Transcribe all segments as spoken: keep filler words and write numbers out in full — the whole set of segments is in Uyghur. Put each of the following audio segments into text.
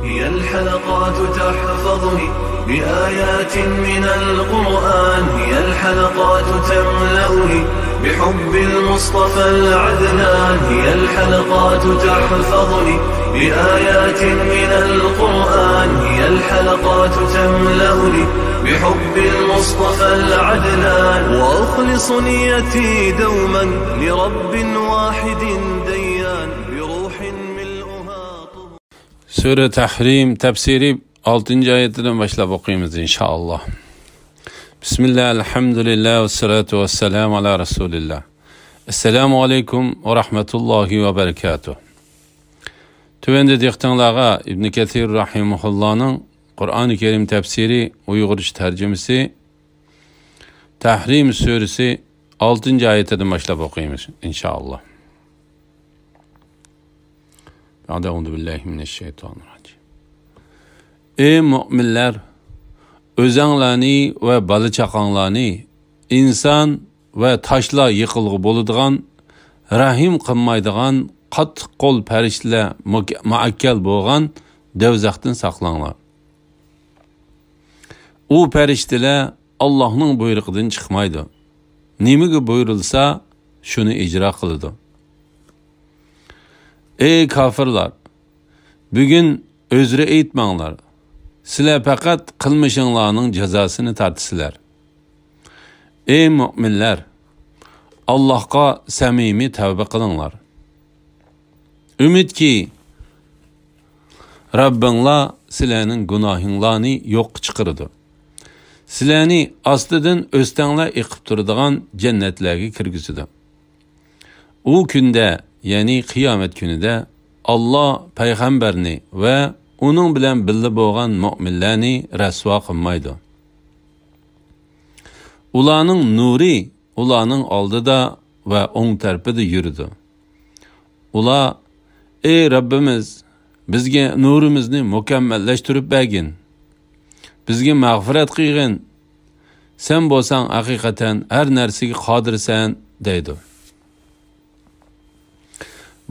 هي الحلقات تحفظني بآيات من القرآن، هي الحلقات تملأني بحب المصطفى العدنان، هي الحلقات تحفظني بآيات من القرآن، هي الحلقات تملأني بحب المصطفى العدنان، وأخلص نيتي دوما لرب واحد ديان، بروح ملؤها طهور. سۈرە تەھرىم تەپسىرى ئالتىنچى ئايىتىدىن باشلاپ ئوقۇيمىز، ئىنشائاللا. بىسمىللا، ئەلھەمدۇلىللا، ۋەسسالاتۇ ۋەسسالامۇ ئالا رەسۇلىللا. ئەسسالامۇ ئەلەيكۇم ۋە رەھمەتۇللاھى ۋە بەرىكاتۇھ. تۆۋەندە دىققىتىڭلارغا ئىبن كەسىر رەھىمەھۇللانىڭ قۇرئانى كەرىم تەپسىرى ئۇيغۇرچە تەرجىمىسى، تەھرىم سۈرىسى ئالتىنچى ئايىتىدىن باشلاپ ئوقۇيمىز، ئىنشائاللا. بەئدە، ئەئۇزۇ بىللاھى مىنەششەيتانىر راجىم. ئەي مۆمىنلەر، ئۆزەڭلارنى ۋە بالا-چاقاڭلارنى ئىنسان ۋە تاشلار يېقىلغۇ بولىدىغان، رەھىم قىلمايدىغان، قاتتىق قول پەرىشتىلەر مۇك-، مۇئەككەل بولغان دەۋزەختىن ساقلاڭلار. ئۇ پەرىشتىلەر ئاللاھنىڭ بۇيرۇقىدىن چىقمايدۇ. نېمىگە بۇيرۇلسا، شۇنى ئىجرا قىلىدۇ. ئەي كاپىرلار! بۈگۈن ئۆزرە ئېيتماڭلار. سىلەر پەقەت قىلمىشىڭلارنىڭ جازاسىنى تارتىسىلەر. ئەي مۆمىنلەر! ئاللاھقا سەمىمىي تەۋبە قىلىڭلار. ئۈمىدكى، رەببىڭلار سىلەرنىڭ گۇناھىڭلارنى يوققا چىقىرىدۇ. سىلەرنى ئاستىدىن ئۆستەڭلەر ئېقىپ تۇرىدىغان جەننەتلەرگە كىرگۈزىدۇ. ئۇ كۈندە، يەنى قىيامەت كۈنىدە، ئاللا پەيغەمبەرنى ۋە ئۇنىڭ بىلەن بىللە بولغان مۆمىنلەرنى رەسۋا قىلمايدۇ. ئۇلارنىڭ نۇرى ئۇلارنىڭ ئالدىدا ۋە ئوڭ تەرىپىدە يۈرىدۇ. ئۇلار، ئەي رەببىمىز، بىزگە نۇرىمىزنى مۇكەممەللەشتۈرۈپ بەرگىن. بىزگە مەغپىرەت قىلغىن. سەن بولساڭ ھەقىقەتەن ھەر نەرسىگە قادىرسەن، دەيدۇ.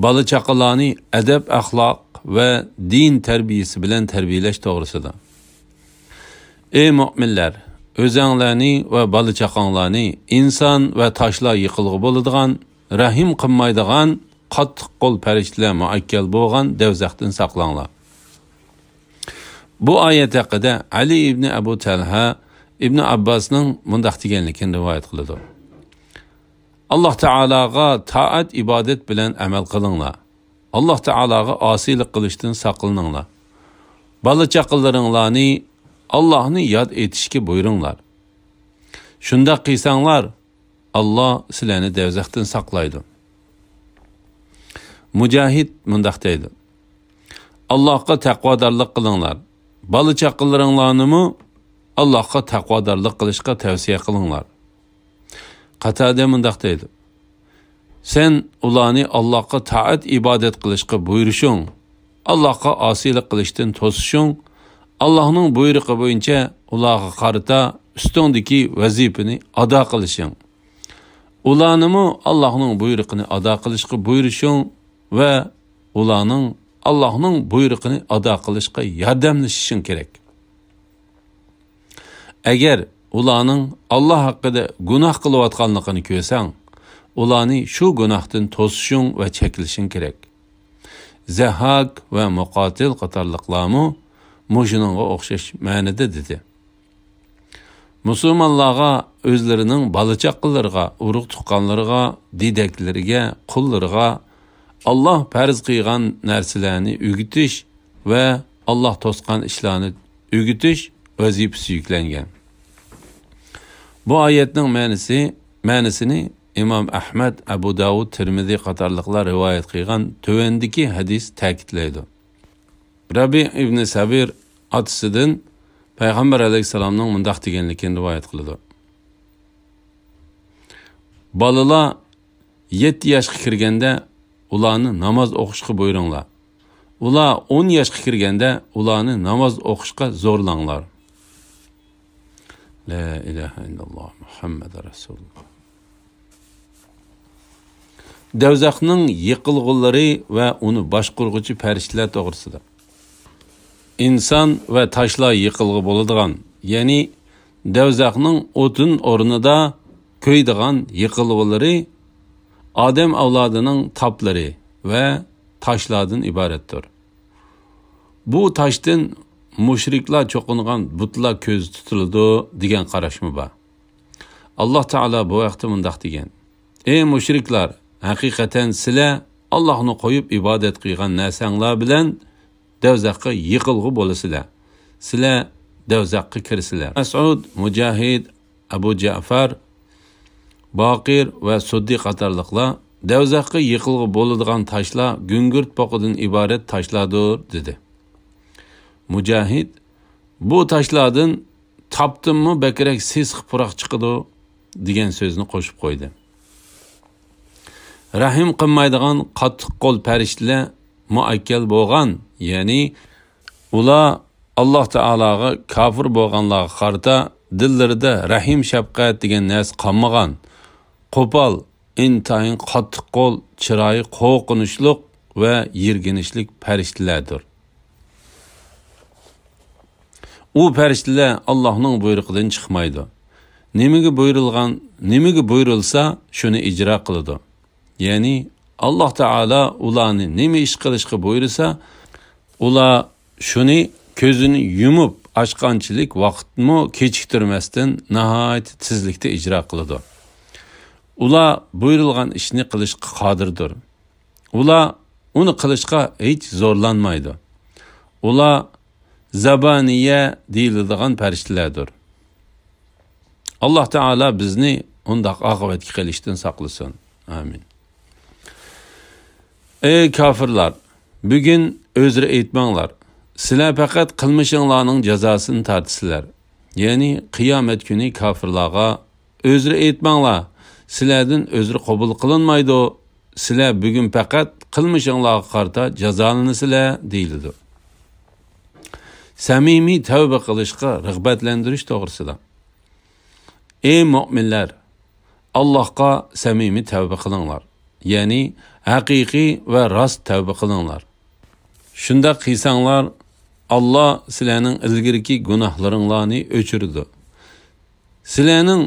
بالا-چاقىلارنى ئەدەپ-ئەخلاق ۋە دىن تەربىيىسى بىلەن تەربىيەلەش توغرىسىدا. ئەي مۆمىنلەر! ئۆزەڭلارنى ۋە بالا-چاقاڭلارنى ئىنسان ۋە تاشلار يېقىلغۇ بولىدىغان، رەھىم قىلمايدىغان، قاتتىق قول پەرىشتىلەر مۇئەككەل بولغان دەۋزەختىن ساقلاڭلار. بۇ ئايەت ھەققىدە ئەلى ئىبنى ئەبۇ تەلھە ئىبنى ئابباسنىڭ مۇنداق دېگەنلىكىنى رىۋايەت قىلىدۇ. ئاللاھ تائالاغا تائەت-ئىبادەت بىلەن ئەمەل قىلىڭلار. ئاللاھ تائالاغا ئاسىيلىق قىلىشتىن ساقلىنىڭلار. بالا-چاقىلىرىڭلارنى ئاللاھنى ياد ئېتىشكە بۇيرۇڭلار. شۇنداق قىلساڭلار، ئاللاھ سىلەرنى دەۋزەختىن ساقلايدۇ. مۇجاھىد مۇنداق دەيدۇ: ئاللاھقا تەقۋادارلىق قىلىڭلار. بالا-چاقىلىرىڭلارنىمۇ ئاللاھقا تەقۋادارلىق قىلىشقا تەۋسىيە قىلىڭلار. قاتادە مۇنداق دەيدۇ: سەن ئۇلارنى ئاللاھقا تائەت-ئىبادەت قىلىشقا بۇيرۇشۇڭ، ئاللاھقا ئاسىيلىق قىلىشتىن توسۇشۇڭ، ئاللاھنىڭ بۇيرۇقى بويىچە ئۇلارغا قارىتا ئۈستۈڭدىكى ۋەزىپىنى ئادا قىلىشىڭ. ئۇلارنىمۇ ئاللاھنىڭ بۇيرۇقىنى ئادا قىلىشقا بۇيرۇشۇڭ ۋە ئۇلارنىڭ ئاللاھنىڭ بۇيرۇقىنى ئادا قىلىشقا ياردەملىشىشىڭ كېرەك. ئەگەر ئۇلارنىڭ ئاللاھ ھەققىدە گۇناھ قىلىۋاتقانلىقىنى كۆرسەڭ، ئۇلارنى شۇ گۇناھتىن توسۇشۇڭ ۋە چەكلىشىڭ كېرەك. زەھھاك ۋە مۇقاتىل قاتارلىقلارمۇ مۇشۇنىڭغا ئوخشاش مەنىدە دېدى. مۇسۇلمانلارغا ئۆزلىرىنىڭ بالا-چاقىلىرىغا، ئۇرۇق-تۇغقانلىرىغا، دېدەكلىرىگە، قۇللىرىغا ئاللاھ پەرز قىلغان نەرسىلەرنى ئۆگىتىش ۋە ئاللاھ توسقان ئىشلارنى ئۆگىتىش ۋەزىپىسى يۈكلەنگەن. بۇ ئايەتنىڭ مەنىسى، مەنىسىنى ئىمام ئەھمەد، ئەبۇ داۋۇد، تىرمىزى قاتارلىقلار رىۋايەت قىلغان تۆۋەندىكى ھەدىس تەكىتلەيدۇ. رەبىئ ئىبنى سەبىر ئاتىسىدىن پەيغەمبەر ئەلەيھىسسالامنىڭ مۇنداق دېگەنلىكىنى رىۋايەت قىلىدۇ: بالىلار يەتتە ياشقا كىرگەندە ئۇلارنى ناماز ئوقۇشقا بۇيرۇڭلار. ئۇلار ئون ياشقا كىرگەندە ئۇلارنى ناماز ئوقۇشقا زورلاڭلار. لا ئىلاھە ئىللاللاھ مۇھەممەد رەسۇلۇللاھ. دەۋزەخنىڭ يېقىلغۇلىرى ۋە ئۇنى باشقۇرغۇچى پەرىشتىلەر توغرىسىدا. ئىنسان ۋە تاشلار يېقىلغۇ بولىدىغان، يەنى دوزاخنىڭ ئوتۇن ئورنىدا كۆيىدىغان يېقىلغۇلىرى ئادەم ئەۋلادىنىڭ تاپلىرى ۋە تاشلاردىن ئىبارەتتۇر. بۇ تاشتىن مۇشرىكلار چوقۇنغان بۇتلار كۆزدە تۇتۇلىدۇ دېگەن قاراشمۇ بار. ئاللاھ تائالا بۇ ھەقتە مۇنداق دېگەن: «ئەي مۇشرىكلار، ھەقىقەتەن سىلەر ئاللاھنى قويۇپ ئىبادەت قىلغان نەرسەڭلار بىلەن دوزاخقا يېقىلغۇ بولىسىلەر. سىلەر دوزاخقا كىرىسىلەر.» مەسئۇد، مۇجاھىد، ئەبۇ جەئفەر، باقىر ۋە سۇددى قاتارلىقلار دوزاخقا يېقىلغۇ بولىدىغان تاشلار گۈڭگۈرت پوقىدىن ئىبارەت تاشلاردۇر، دېدى. مۇجاھىد، بۇ تاشلاردىن تاپتىنمۇ بەكرەك سېسىق پۇراق چىقىدۇ، دېگەن سۆزنى قوشۇپ قويدى. رەھىم قىلمايدىغان قاتتىق قول پەرىشتىلەر مۇئەككەل بولغان، يەنى ئۇلار ئاللاھ تائالاغا كاپىر بولغانلارغا قارىتا دىللىرىدا رەھىم شەپقەت دېگەن نەرسە قالمىغان، قوپال، ئىنتايىن قاتتىق قول، چىرايى قورقۇنچلۇق ۋە يىرگىنچلىك پەرىشتىلەردۇر. ئۇ پەرىشتىلەر ئاللاھنىڭ بۇيرۇقىدىن چىقمايدۇ. نېمىگە بۇيرۇلغان، نېمىگە بۇيرۇلسا، شۇنى ئىجرا قىلىدۇ. يەنى ئاللاھ تائالا ئۇلارنى نېمە ئىش قىلىشقا بۇيرۇسا، ئۇلار شۇنى كۆزىنى يۇمۇپ ئاچقانچىلىك ۋاقىتمۇ كېچىكتۈرمەستىن ناھايىتى تېزلىكتە ئىجرا قىلىدۇ. ئۇلار بۇيرۇلغان ئىشنى قىلىشقا قادىردۇر. ئۇلار ئۇنى قىلىشقا ھېچ زورلانمايدۇ. ئۇلار زابانىيە دېيىلىدىغان پەرىشتىلەردۇر. ئاللاھ تائالا بىزنى ئۇنداق ئاقىۋەتكە قېلىشتىن ساقلىسۇن. ئامىن. ئەي كاپىرلار، بۈگۈن ئۆزرە ئېيتماڭلار. سىلەر پەقەت قىلمىشىڭلارنىڭ جازاسىنى تارتىسىلەر. يەنى قىيامەت كۈنى كاپىرلارغا: «ئۆزرە ئېيتماڭلار، سىلەردىن ئۆزرە قوبۇل قىلىنمايدۇ. سىلەر بۈگۈن پەقەت قىلمىشىڭلارغا قارىتا جازالىنىسىلەر» دېيىلىدۇ. سەمىمىي تەۋبە قىلىشقا رىغبەتلەندۈرۈش توغرىسىدا. ئەي مۆمىنلەر، ئاللاھقا سەمىمىي تەۋبە قىلىڭلار، يەنى ھەقىقىي ۋە راست تەۋبە قىلىڭلار. شۇنداق قىلساڭلار، ئاللاھ سىلەرنىڭ ئىلگىرىكى گۇناھلىرىڭلارنى ئۆچۈرىدۇ. سىلەرنىڭ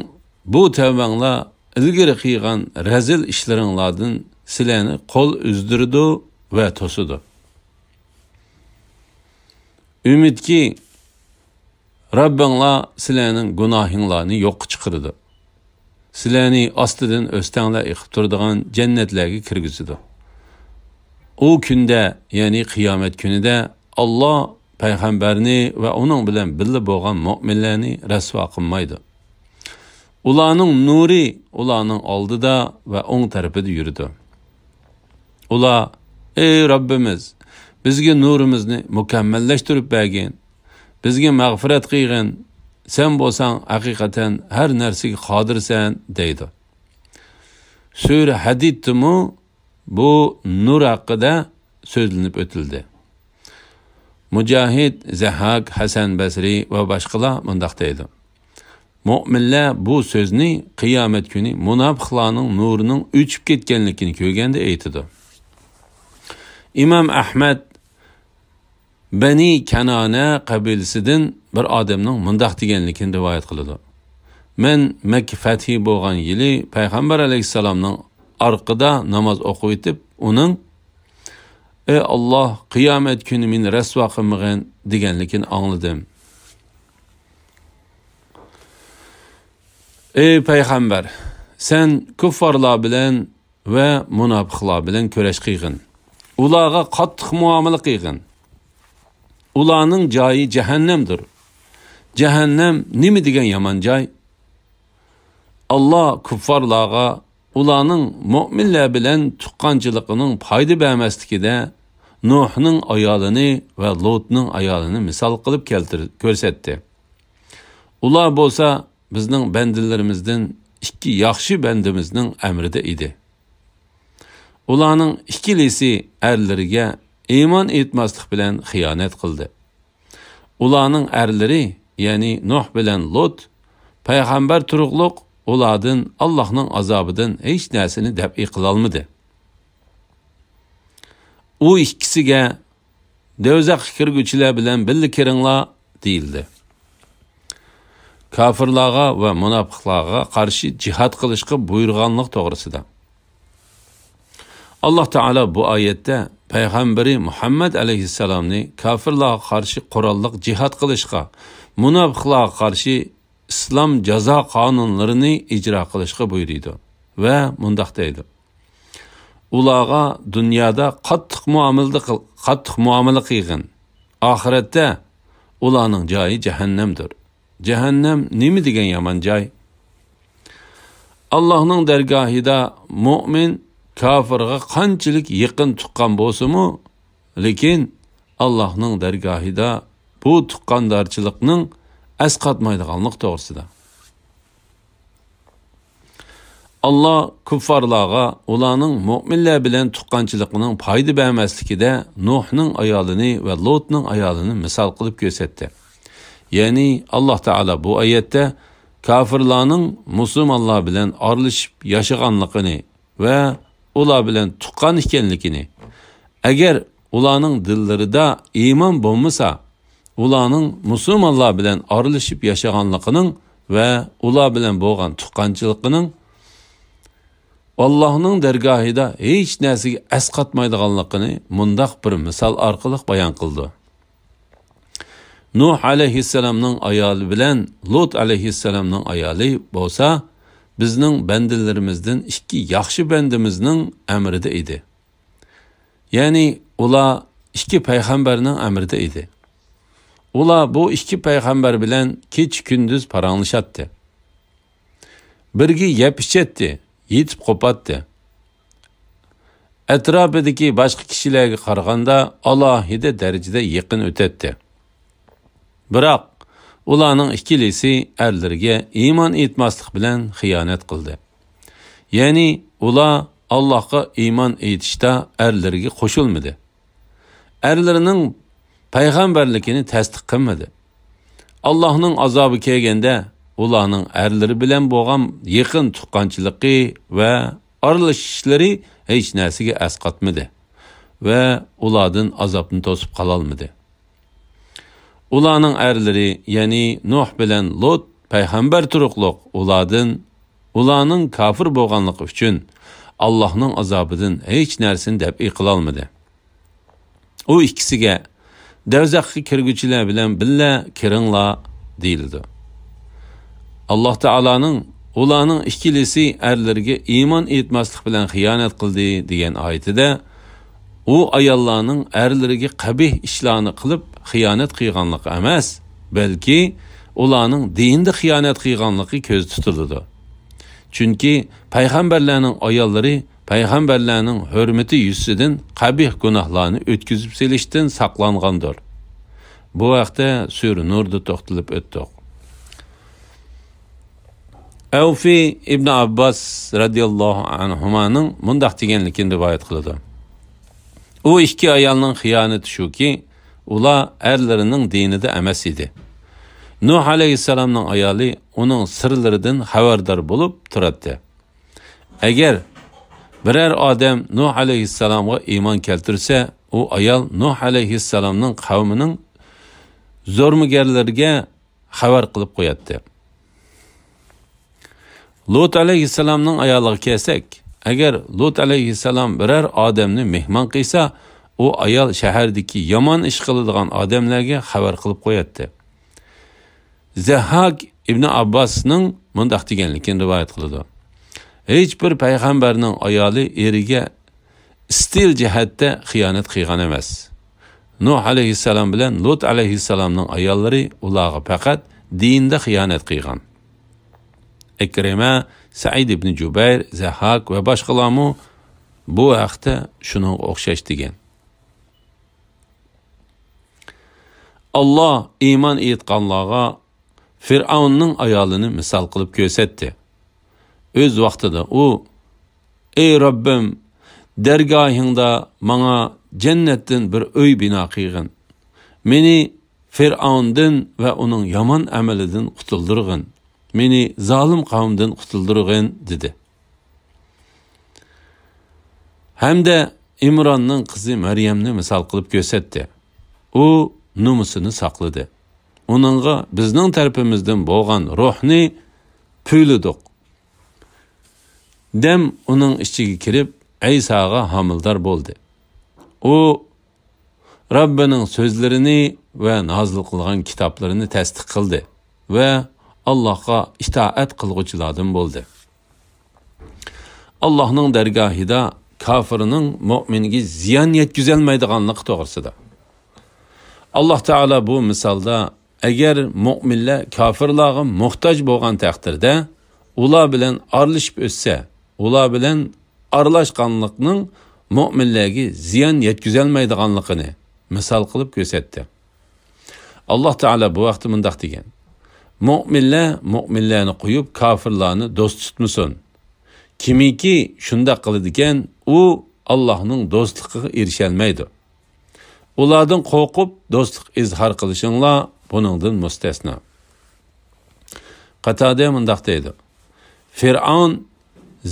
بۇ تەۋبەڭلار ئىلگىرى قىلغان رەزىل ئىشلىرىڭلاردىن سىلەرنى قول ئۈزدۈرىدۇ ۋە توسىدۇ. ئۈمىدكى، رەببىڭلار سىلەرنىڭ گۇناھىڭلارنى يوققا چىقىرىدۇ. سىلەرنى ئاستىدىن ئۆستەڭلەر ئېقىپ تۇرىدىغان جەننەتلەرگە كىرگۈزىدۇ. ئۇ كۈندە، يەنى قىيامەت كۈنىدە، ئاللاھ پەيغەمبەرنى ۋە ئۇنىڭ بىلەن بىللە بولغان مۆمىنلەرنى رەسۋا قىلمايدۇ. ئۇلارنىڭ نۇرى ئۇلارنىڭ ئالدىدا ۋە ئوڭ تەرىپىدە يۈرىدۇ. ئۇلار: «ئەي رەببىمىز، بىزگە نۇرىمىزنى مۇكەممەللەشتۈرۈپ بەرگىن، بىزگە مەغپىرەت قىلغىن، سەن بولساڭ ھەقىقەتەن ھەر نەرسىگە قادىرسەن» دەيدۇ. سۈرە ھەدىدتىمۇ بۇ نۇر ھەققىدە سۆزلىنىپ ئۆتۈلدى. مۇجاھىد، زەھھاك، ھەسەن بەسرى ۋە باشقىلار مۇنداق دەيدۇ: مۆمىنلەر بۇ سۆزنى قىيامەت كۈنى مۇناپىقلارنىڭ نۇرىنىڭ ئۆچۈپ كەتكەنلىكىنى كۆرگەندە ئېيتىدۇ. ئىمام ئەھمەد بەنى كەنانە قەبىلىسىدىن بىر ئادەمنىڭ مۇنداق دېگەنلىكىنى رىۋايەت قىلىدۇ: مەن مەككە فەتھى بولغان يىلى پەيغەمبەر ئەلەيھىسسالامنىڭ ئارقىدا ناماز ئوقۇۋېتىپ، ئۇنىڭ: «ئەي ئاللاھ، قىيامەت كۈنى مېنى رەسۋا قىلمىغىن» دېگەنلىكىنى ئاڭلىدىم. ئەي پەيغەمبەر، سەن كۇففارلار بىلەن ۋە مۇناپىقلار بىلەن كۈرەش قىلغىن. ئۇلارغا قاتتىق مۇئامىلە قىلغىن. ئۇلارنىڭ جايى جەھەننەمدۇر. جەھەننەم نېمە دېگەن يامان جاي! ئاللاھ كۇففارلارغا ئۇلارنىڭ مۆمىنلەر بىلەن تۇغقانچىلىقىنىڭ پايدا بەرمەسلىكىدە نۇھنىڭ ئايالىنى ۋە لۇتنىڭ ئايالىنى مىسال قىلىپ كەلتۈر-، كۆرسەتتى. ئۇلار بولسا بىزنىڭ بەندىلىرىمىزدىن ئىككى ياخشى بەندىمىزنىڭ ئەمرىدە ئىدى. ئۇلارنىڭ ئىككىلىسى ئەرلىرىگە ئىمان ئېيتماسلىق بىلەن خىيانەت قىلدى. ئۇلارنىڭ ئەرلىرى، يەنى نۇھ بىلەن لۇت، پەيغەمبەر تۇرۇقلۇق ئۇلاردىن ئاللاھنىڭ ئازابىدىن ھېچ نەرسىنى دەپئى قىلالمىدى. ئۇ ئىككىسىگە دوزاخقا كىرگۈچىلەر بىلەن بىللە كىرىڭلار» دېيىلدى. كاپىرلارغا ۋە مۇناپىقلارغا قارشى جىھاد قىلىشقا بۇيرۇغانلىق توغرىسىدا. ئاللاھ تائالا بۇ ئايەتتە پەيغەمبىرى مۇھەممەد ئەلەيھىسسالامنى كاپىرلارغا قارشى قوراللىق جىھاد قىلىشقا، مۇناپىقلارغا قارشى ئىسلام جازا قانۇنلىرىنى ئىجرا قىلىشقا بۇيرۇيدۇ ۋە مۇنداق دەيدۇ: «ئۇلارغا دۇنيادا قاتتىق مۇئامىلە قىل-، قاتتىق مۇئامىلە قىلغىن. ئاخىرەتتە ئۇلارنىڭ جايى جەھەننەمدۇر. جەھەننەم نېمە دېگەن يامان جاي!» ئاللاھنىڭ دەرگاھىدا مۆمىن كاپىرغا قانچىلىك يېقىن تۇغقان بولسىمۇ، لېكىن ئاللاھنىڭ دەرگاھىدا بۇ تۇغقاندارچىلىقنىڭ ئەسقاتمايدىغانلىق توغرىسىدا. ئاللاھ كۇففارلارغا ئۇلارنىڭ مۆمىنلەر بىلەن تۇغقانچىلىقىنىڭ پايدا بەرمەسلىكىدە نۇھنىڭ ئايالىنى ۋە لۇتنىڭ ئايالىنى مىسال قىلىپ كۆرسەتتى. يەنى ئاللاھ تائالا بۇ ئايەتتە كاپىرلارنىڭ مۇسۇلمانلار بىلەن ئارىلىشىپ ياشىغانلىقىنى ۋە ئۇلار بىلەن تۇغقان ئىكەنلىكىنى، ئەگەر ئۇلارنىڭ دىللىرىدا ئىمان بولمىسا، ئۇلارنىڭ مۇسۇلمانلار بىلەن ئارىلىشىپ ياشىغانلىقىنىڭ ۋە ئۇلار بىلەن بولغان تۇغقانچىلىقىنىڭ ئاللاھنىڭ دەرگاھىدا ھېچ نەرسىگە ئەسقاتمايدىغانلىقىنى مۇنداق بىر مىسال ئارقىلىق بايان قىلىدۇ. نۇھ ئەلەيھىسسالامنىڭ ئايالى بىلەن لۇت ئەلەيھىسسالامنىڭ ئايالى بولسا بىزنىڭ بەندىلىرىمىزدىن ئىككى ياخشى بەندىمىزنىڭ ئەمرىدە ئىدى. يەنى ئۇلار ئىككى پەيغەمبەرنىڭ ئەمرىدە ئىدى. ئۇلار بۇ ئىككى پەيغەمبەر بىلەن كېچە-كۈندۈز پاراڭلىشاتتى. بىرگە يەپ ئىچەتتى، يېتىپ قوپاتتى. ئەتراپىدىكى باشقا كىشىلەرگە قارىغاندا ئالاھىدە دەرىجىدە يېقىن ئۆتەتتى. بىراق، ئۇلارنىڭ ئىككىلىسى ئەرلىرىگە ئىمان ئېيتماسلىق بىلەن خىيانەت قىلدى. يەنى، ئۇلار ئاللاھقا ئىمان ئېيتىشتا ئەرلىرىگە قوشۇلمىدى. ئەرلىرىنىڭ پەيغەمبەرلىكىنى تەستىق قىلمىدى. ئاللاھنىڭ ئازابى كەلگەندە، ئۇلارنىڭ ئەرلىرى بىلەن بولغان يېقىن تۇغقانچىلىقى ۋە ئارىلىشىشلىرى ھېچ نەرسىگە ئەسقاتمىدى ۋە ئۇلاردىن ئازابنى توسۇپ قالالمىدى. ئۇلارنىڭ ئەرلىرى، يەنى نۇھ بىلەن لۇت پەيغەمبەر تۇرۇقلۇق ئۇلاردىن، ئۇلارنىڭ كاپىر بولغانلىقى ئۈچۈن ئاللاھنىڭ ئازابىدىن ھېچ نەرسىنى دەپئى قىلالمىدى. ئۇ ئىككىسىگە، «دوزاخقا كىرگۈچىلەر بىلەن بىللە كىرىڭلار» دېيىلىدۇ. ئاللاھ تائالانىڭ «ئۇلارنىڭ ئىككىلىسى ئەرلىرىگە ئىمان ئېيتماسلىق بىلەن خىيانەت قىلدى» دېگەن ئايىتىدە، ئۇ ئاياللارنىڭ ئەرلىرىگە قەبىھ ئىشلارنى قىلىپ خىيانەت قىلغانلىقى ئەمەس، بەلكى ئۇلارنىڭ دىندا خىيانەت قىلغانلىقى كۆزدە تۇتۇلىدۇ. چۈنكى پەيغەمبەرلەرنىڭ ئاياللىرى پەيغەمبەرلەرنىڭ ھۆرمىتى يۈزىسىدىن قەبىھ گۇناھلارنى ئۆتكۈزۈپ سېلىشتىن ساقلانغاندۇر. بۇ ھەقتە سۈرە نۇردا توختىلىپ ئۆتتۇق. ئەۋفى ئىبن ئابباس رەزىياللاھۇ ئەنھۇمانىڭ مۇنداق دېگەنلىكىنى رىۋايەت قىلىدۇ: ئۇ ئىككى ئايالنىڭ خىيانىتى شۇكى، ئۇلار ئەرلىرىنىڭ دىنىدا ئەمەس ئىدى. نۇھ ئەلەيھىسسالامنىڭ ئايالى ئۇنىڭ سىرلىرىدىن خەۋەردار بولۇپ تۇراتتى. ئەگەر بىرەر ئادەم نۇھ ئەلەيھىسسالامغا ئىمان كەلتۈرسە، ئۇ ئايال نۇھ ئەلەيھىسسالامنىڭ قەۋمىنىڭ زورمىگەرلىرىگە خەۋەر قىلىپ قوياتتى. لۇت ئەلەيھىسسالامنىڭ ئايالىغا كەلسەك، ئەگەر لۇت ئەلەيھىسسالام بىرەر ئادەمنى مېھمان قىلسا، ئۇ ئايال شەھەردىكى يامان ئىش قىلىدىغان ئادەملەرگە خەۋەر قىلىپ قوياتتى. زەھھاك ئىبنى ئابباسنىڭ مۇنداق دېگەنلىكىنى رىۋايەت قىلىدۇ: ھېچ بىر پەيغەمبەرنىڭ ئايالى ئېرىگە ئىستىل جەھەتتە خىيانەت قىلغان ئەمەس. نۇھ ئەلەيھىسسالام بىلەن لۇت ئەلەيھىسسالامنىڭ ئاياللىرى ئۇلارغا پەقەت دىندا خىيانەت قىلغان. ئىكرىمە، سەئىد ئىبنى جۇبەير، زەھھاك ۋە باشقىلارمۇ بۇ ھەقتە شۇنىڭغا ئوخشاش دېگەن. ئاللا ئىمان ئېيتقانلارغا فىرئەۋننىڭ ئايالىنى مىسال قىلىپ كۆرسەتتى. ئۆز ۋاقتىدا ئۇ: «ئەي رەببىم، دەرگاھىڭدا ماڭا جەننەتتىن بىر ئۆي بىنا قىلغىن. مېنى فىرئەۋندىن ۋە ئۇنىڭ يامان ئەمىلىدىن قۇتۇلدۇرغىن. مېنى زالىم قەۋمدىن قۇتۇلدۇرغىن» دېدى. ھەمدە ئىمراننىڭ قىزى مەريەمنى مىسال قىلىپ كۆرسەتتى. ئۇ نومۇسىنى ساقلىدى. ئۇنىڭغا بىزنىڭ تەرىپىمىزدىن بولغان روھنى پۈۋلىدۇق. دەم ئۇنىڭ ئىچىگە كىرىپ، ئەيساغا ھامىلىدار بولدى. ئۇ رەببىنىڭ سۆزلىرىنى ۋە نازىل قىلغان كىتابلىرىنى تەستىق قىلدى ۋە ئاللاھقا ئىتائەت قىلغۇچىلاردىن بولدى. ئاللاھنىڭ دەرگاھىدا كاپىرنىڭ مۆمىنگە زىيان يەتكۈزەلمەيدىغانلىقى توغرىسىدا. ئاللاھ تائالا بۇ مىسالدا، ئەگەر مۆمىنلەر كاپىرلارغا موھتاج بولغان تەقدىردە، ئۇلار بىلەن ئارىلىشىپ ئۆتسە، ئۇلار بىلەن ئارىلاشقانلىقنىڭ مۆمىنلەرگە زىيان يەتكۈزەلمەيدىغانلىقىنى مىسال قىلىپ كۆرسەتتى. ئاللاھ تائالا بۇ ھەقتە مۇنداق دېگەن: مۆمىنلەر مۆمىنلەرنى قويۇپ، كاپىرلارنى دوست تۇتمىسۇن. كىمكى شۇنداق قىلىدىكەن، ئۇ ئاللاھنىڭ دوستلۇقىغا ئېرىشەلمەيدۇ. ئۇلاردىن قورقۇپ، دوستلۇق ئىزھار قىلىشىڭلار بۇنىڭدىن مۇستەسنا. قاتادە مۇنداق دەيدۇ: فىرئەۋن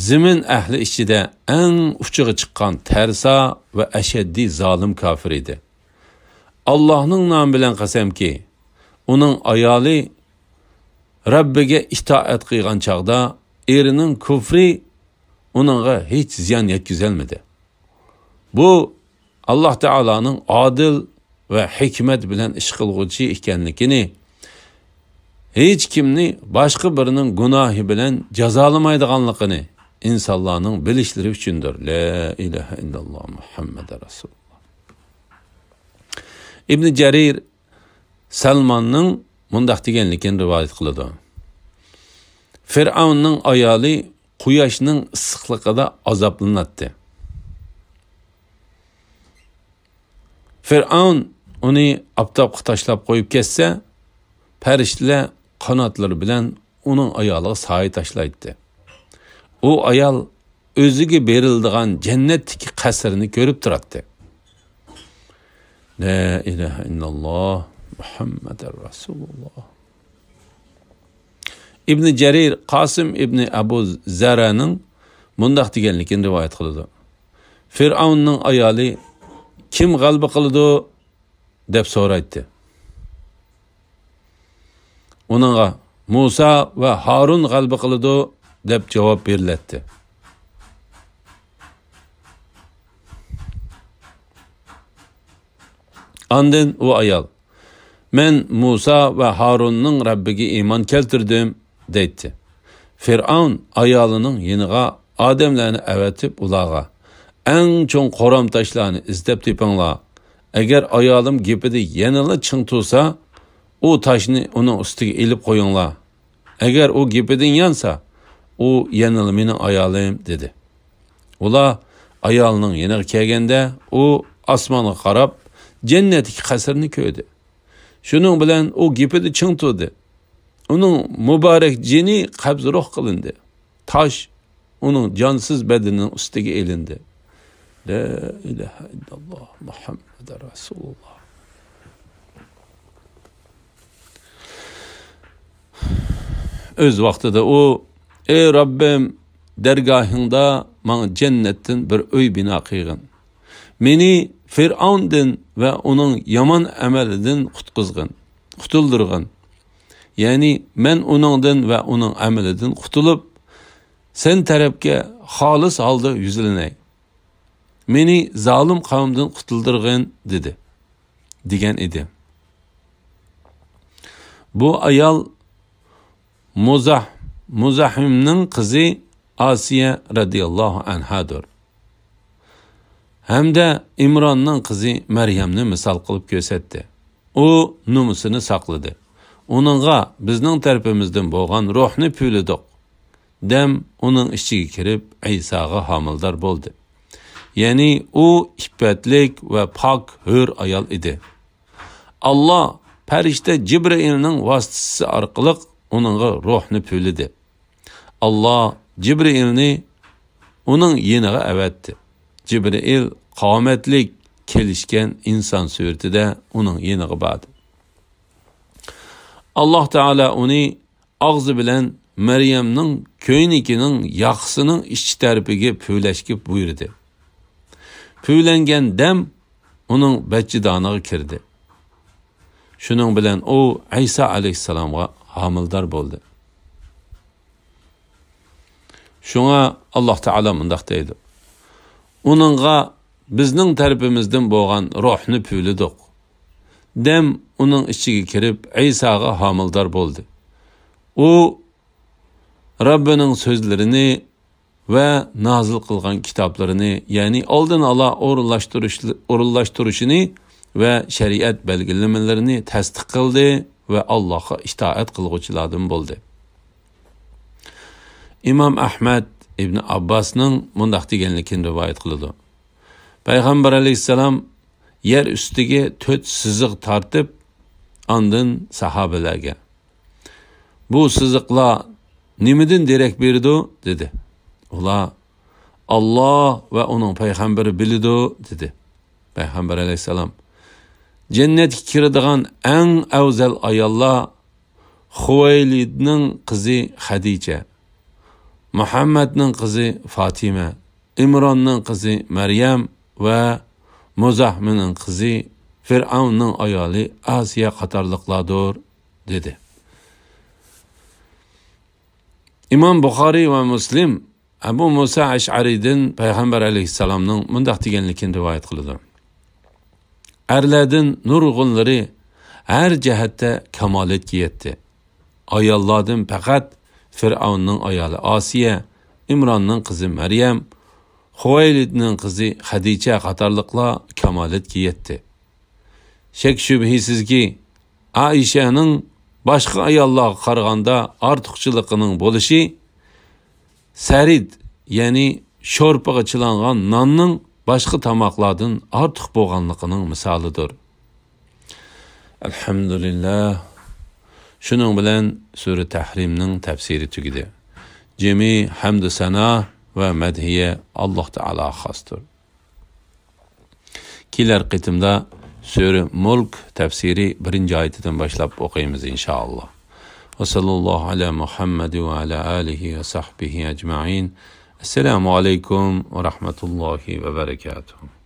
زېمىن ئەھلى ئىچىدە ئەڭ ئۇچىغا چىققان تەرسا ۋە ئەشەددىي زالىم كاپىر ئىدى. ئاللاھنىڭ نامى بىلەن قەسەمكى، ئۇنىڭ ئايالى رەببىگە ئىتائەت قىلغان چاغدا ئېرىنىڭ كۇفرى ئۇنىڭغا ھېچ زىيان يەتكۈزەلمىدى. بۇ ئاللاھ تائالانىڭ ئادىل ۋە ھېكمەت بىلەن ئىش قىلغۇچى ئىكەنلىكىنى، ھېچ كىمنى باشقا بىرىنىڭ گۇناھى بىلەن جازالىمايدىغانلىقىنى ئىنسانلارنىڭ بىلىشلىرى ئۈچۈندۇر. لا ئىلاھە ئىللاللاھ مۇھەممەدۇر رەسۇلۇللاھ. ئىبنى جەرىر سەلماننىڭ مۇنداق دېگەنلىكىنى رىۋايەت قىلىدۇ: فىرئەۋننىڭ ئايالى قۇياشنىڭ ئىسسىقلىقىدا ئازابلىناتتى. فىرئەۋن ئۇنى ئاپتاپقا تاشلاپ قويۇپ كەتسە، پەرىشتىلەر قاناتلىرى بىلەن ئۇنىڭ ئايالىغا سايە تاشلايتتى. ئۇ ئايال ئۆزىگە بېرىلىدىغان جەننەتتىكى قەسىرنى كۆرۈپ تۇراتتى. لا ئىلاھە ئىللاللاھ مۇھەممەدۇر رەسۇلۇللاھ. ئىبنى جەرىر قاسىم ئىبنى ئەبۇ زەرەنىڭ مۇنداق دېگەنلىكىنى رىۋايەت قىلىدۇ: فىرئەۋننىڭ ئايالى: «كىم غەلىبە قىلىدۇ؟» دەپ سورايتتى. ئۇنىڭغا: «مۇسا ۋە ھارۇن غەلىبە قىلىدۇ» دەپ جاۋاب بېرىلەتتى. ئاندىن ئۇ ئايال: «مەن مۇسا ۋە ھارۇننىڭ رەببىگە ئىمان كەلتۈردۈم» دەيتتى. فىرئەۋن ئايالىنىڭ يېنىغا ئادەملەرنى ئەۋەتىپ، ئۇلارغا: «ئەڭ چوڭ قورام تاشلارنى ئىزدەپ تېپىڭلار. ئەگەر ئايالىم گېپىدە يەنىلا چىڭ تۇرسا، ئۇ تاشنى ئۇنىڭ ئۈستىگە ئېلىپ قويۇڭلار. ئەگەر ئۇ گېپىدىن يانسا، ئۇ يەنىلا مېنىڭ ئايالىم» دېدى. ئۇلار ئايالنىڭ يېنىغا كەلگەندە، ئۇ ئاسمانغا قاراپ جەننەتتىكى قەسىرنى كۆردى. شۇنىڭ بىلەن ئۇ گېپىدە چىڭ تۇردى. ئۇنىڭ مۇبارەك جېنى قەبزى روھ قىلىندى. تاش ئۇنىڭ جانسىز بەدىنىنىڭ ئۈستىگە ئېلىندى. لا ئىلاھە ئىللاللاھ مۇھەممەدۇر رەسۇلۇللاھ. ئۆز ۋاقتىدا ئۇ: «ئەي رەببىم، دەرگاھىڭدا ماڭا جەننەتتىن بىر ئۆي بىنا قىلغىن. مېنى فىرئەۋندىن ۋە ئۇنىڭ يامان ئەمەلىدىن قۇتقۇزغىن، قۇتۇلدۇرغىن. يەنى مەن ئۇنىڭدىن ۋە ئۇنىڭ ئەمىلىدىن قۇتۇلۇپ، سەن تەرەپكە خالىس ھالدا يۈزلىنەي. مېنى زالىم قەۋمدىن قۇتۇلدۇرغىن» دېدى، دېگەن ئىدى. بۇ ئايال مۇزاھ-، مۇزاھىمنىڭ قىزى ئاسىيە رەزىياللاھۇ ئەنھادۇر. ھەمدە ئىمراننىڭ قىزى مەريەمنى مىسال قىلىپ كۆرسەتتى. ئۇ نومۇسىنى ساقلىدى. ئۇنىڭغا بىزنىڭ تەرىپىمىزدىن بولغان روھنى پۈۋلىدۇق. دەم ئۇنىڭ ئىچىگە كىرىپ، ئەيساغا ھامىلىدار بولدى. يەنى ئۇ ئىپپەتلىك ۋە پاك ھۆر ئايال ئىدى. ئاللا پەرىشتە جىبرىئىلنىڭ ۋاسىتىسى ئارقىلىق ئۇنىڭغا روھنى پۈۋلىدى. ئاللا جىبرىئىلنى ئۇنىڭ يېنىغا ئەۋەتتى. جىبرىئىل قامەتلىك، كېلىشكەن ئىنسان سۈرىتىدە ئۇنىڭ يېنىغا باردى. ئاللا تائالا ئۇنى ئاغزى بىلەن مەريەمنىڭ كۆينىكىنىڭ ياقىسىنىڭ ئىچ تەرىپىگە پۈۋلەشكە بۇيرۇدى. پۈۋلەنگەن دەم ئۇنىڭ بەدجىدانىغا كىردى. شۇنىڭ بىلەن ئۇ ئەيسا ئەلەيھىسسالامغا ھامىلىدار بولدى. شۇڭا ئاللاھ تائالا مۇنداق دەيدۇ: «ئۇنىڭغا بىزنىڭ تەرىپىمىزدىن بولغان روھنى پۈۋلىدۇق.» دەم ئۇنىڭ ئىچىگە كىرىپ، ئەيساغا ھامىلىدار بولدى. ئۇ رەببىنىڭ سۆزلىرىنى ۋە نازىل قىلغان كىتابلىرىنى، يەنى ئالدىن ئالا ئورۇنلاشتۇرۇش-، ئورۇنلاشتۇرۇشىنى ۋە شەرىئەت بەلگىلىمىلىرىنى تەستىق قىلدى ۋە ئاللاھقا ئىتائەت قىلغۇچىلاردىن بولدى. ئىمام ئەھمەد ئىبن ئابباسنىڭ مۇنداق دېگەنلىكىنى رىۋايەت قىلىدۇ. پەيغەمبەر ئەلەيھىسسالام يەر ئۈستىگە تۆت سىزىق تارتىپ، ئاندىن ساھابىلەرگە: «بۇ سىزىقلار نېمىدىن دېرەك بېرىدۇ؟» دېدى. ئۇلار: «ئاللاھ ۋە ئۇنىڭ پەيغەمبىرى بىلىدۇ» دېدى. پەيغەمبەر ئەلەيھىسسالام: «جەننەتكە كىرىدىغان ئەڭ ئەۋزەل ئاياللار خۇۋەيلىدنىڭ قىزى خەدىچە، مۇھەممەدنىڭ قىزى فاتىمە، ئىمراننىڭ قىزى مەريەم ۋە مۇزاھمىنىڭ قىزى فىرئەۋننىڭ ئايالى ئاسىيە قاتارلىقلاردۇر» دېدى. ئىمام بۇخارىي ۋە مۇسلىم ئەبۇ مۇسا ئەشئەرىدىن پەيغەمبەر ئەلەيھىسسالامنىڭ مۇنداق دېگەنلىكىنى رىۋايەت قىلىدۇ: «ئەرلەردىن نۇرغۇنلىرى ھەر جەھەتتە كامالەتكە يەتتى. ئاياللاردىن پەقەت فىرئەۋننىڭ ئايالى ئاسىيە، ئىمراننىڭ قىزى مەريەم، خۇۋەيلىدنىڭ قىزى خەدىچە قاتارلىقلار كامالەتكە يەتتى.» شەك-شۈبھىسىزكى، ئائىشەنىڭ باشقا ئاياللارغا قارىغاندا ئارتۇقچىلىقىنىڭ بولۇشى سەرىد، يەنى شورپىغا چىلانغان ناننىڭ باشقا تاماقلاردىن ئارتۇق بولغانلىقىنىڭ مىسالىدۇر. ئەلھەمدۇلىللاھ. شۇنىڭ بىلەن سۈرە تەھرىمنىڭ تەپسىرى تۈگىدى. جىمى ھەمدۇ سەنا ۋە مەدھىيە ئاللاھ تائالاغا خاستۇر. كېلەر قېتىمدا سۈرە مۇلك تەپسىرى بىرىنچى ئايىتىدىن باشلاپ ئوقۇيمىز، ئىنشائاللاھ. وصلى الله على محمد وعلى آله وصحبه أجمعين. السلام عليكم ورحمة الله وبركاته.